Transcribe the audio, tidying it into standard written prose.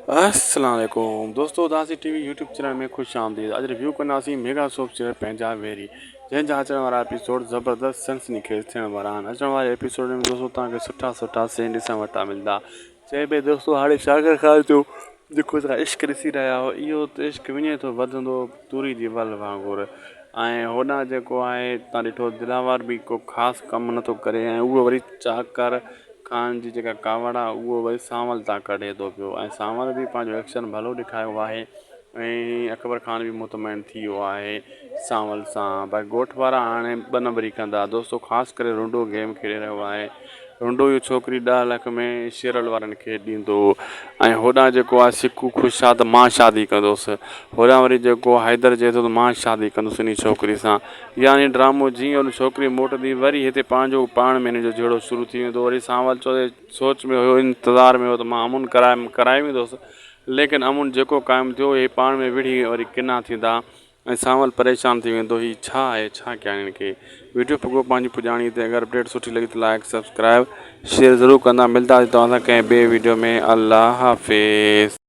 السلام عليڪم دوستو اداسي ٽي وي يوٽيوب چينل ۾ خوش آمديد اڄ ريويو ڪنداسين ميگا سوپ سيريل پنهنجا ويري جنهن جا اچڻ وارا ايپيسوڊ زبردست سنسني خيز ٿيڻ وارا آهن اچڻ واري ايپيسوڊ ۾ دوستو توهان کي سٺا سٺا سين ڏسڻ وٽان ملندا چئبي دوستو هاڻي شاگر خان جو جيڪو توهان عشق ڏسي رهيا آهيو اهو ته عشق وڃي ٿو وڌندو توري جي ول وانگر ۽ هوڏانهن جيڪو آهي توهان ڏٺو دلاور به ڪو خاص ڪم نٿو ڪري ۽ اهو وري چاڪر خان جي جيڪا ڪاوڙ آ اهو وري سانول تان ڪڍي ٿو پيو ۽ سانول به پنهنجو ايڪشن ڀلو ڏيکاريو آهي ۽ اڪبر خان به مطمئن ٿي ويو آهي سانول سان باقي ڳوٺ وارا هاڻي ٻه نمبري ڪندا دوستو خاص ڪري رنڊو گيم کيڏي رهيو آهي رنڊو اهو ڇوڪري ڏهه لک ۾ شيرل وارن کي ڏيندو ۽ هوڏانهن جيڪو آهي سڪو خوش آ ته مان شادي ڪندس هوڏانهن وري جيڪو حيدر چئي ٿو ته مان شادي ڪندس انهي ڇوڪري سان يعني ڊرامو جيئن ان ڇوڪري موٽندي وري هتي پنهنجو پاڻ ۾ هن جو جهيڙو شروع ٿي ويندو وري سانول چوڌري سوچ ۾ هيو انتظار ۾ هيو ته مان امن ڪرائي ڪرائي ويندس ليڪن امن جيڪو قائم ٿيو هي پاڻ ۾ وڙهي وري ڪنا ٿيندا ۽ سانول پريشان ٿي ويندو هي ڇا آهي ڇا ڪيان هن کي ويڊيو پڳو پنهنجي پڄاڻي تي اگر اپڊيٽ سٺي لڳي ته لائڪ سبسڪرائب شيئر ضرور ڪندا ملداسين توهان سان ڪنهن ٻي ويڊيو ۾ الله حافظ.